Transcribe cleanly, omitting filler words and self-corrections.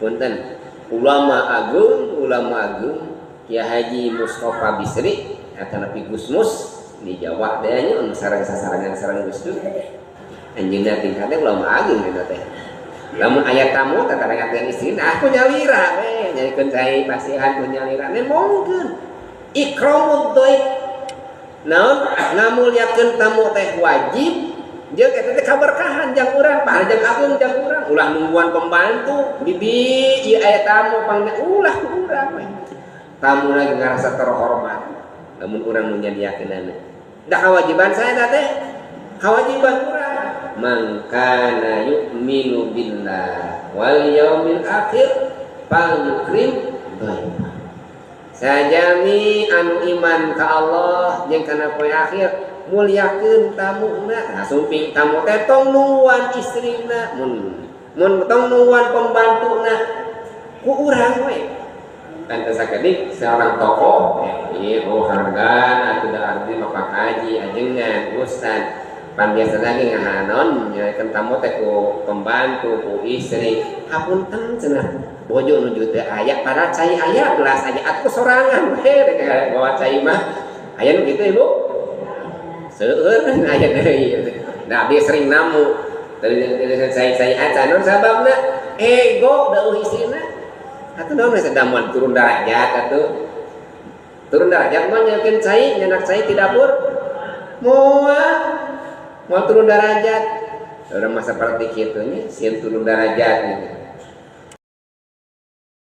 Punten, ulama agung Kiai Haji Mustafa Bisri atau Nabi Gusmus di Jawa teh nya anu sareng sasarengan sareng Gus Dur. Anjeunna tingkatnya ulama agung eta teh. Lamun aya tamu tatarengan istri, nah aku nyalira we, nyalikeun cai pasihan ku nyalira nembongkeun. Ikramud dhaif. Naon ngamulyakeun tamu teh wajib jeung eta teh kaberkahan jang urang, pahala jang agung jang urang. Ulah nungguan pembantu, bibi ieu aya tamu pangna ulah ku urang we. Tamu lagi ngarasa terhormat. Lamun urang nu nyadiakeunana. Da kewajiban saya teh, kewajiban urang. Man kana yu'minu billah wal yaumil akhir falyukrim dhaifah. Sajami anu iman ka Allah jeung kana poe akhir mulyakeun tamuna. Nah, sumping tamu teh tong nungguan istrina, mun tong nungguan pembantuna ku urang we. Kan teu sakedik seorang tokoh ieu oh harga atuh da arti mah Pak Haji ajengan ustad. Pan biasa lagi ngahanon nyakeun tamu teh ku pembantu ku istri. Hapunten cenah bojo nuju teu aya padahal cai aya gelas aya atuh sorangan we rek bawa cai mah. Aya nu kitu Ibu? Seueur aya deui. Nah abdi sering namu dari cai-cai acan naon sababna ego dauh istrina. Atuh naon we damuan turun derajat atuh. Turun derajat mah nyakeun cai nyanak cai di dapur. Moal mau turun derajat. Orang masa seperti kitu nya sieun turun derajat gitu.